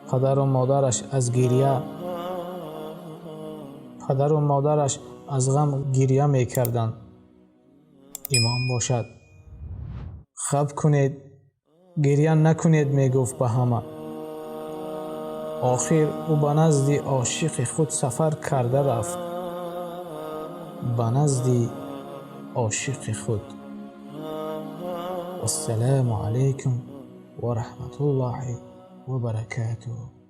Падару модараш аз гирья, падару модараш аз ғам гирья мекарданд. Имом бошад: «Хаб кунед, гирья накунед», мегуфт ба ҳама. Охир ӯ ба назди ошиқи худ сафар карда рафт, ба назди ошиқи худ. Вассалому алайкум ва раҳматуллоҳи ва баракатуҳ.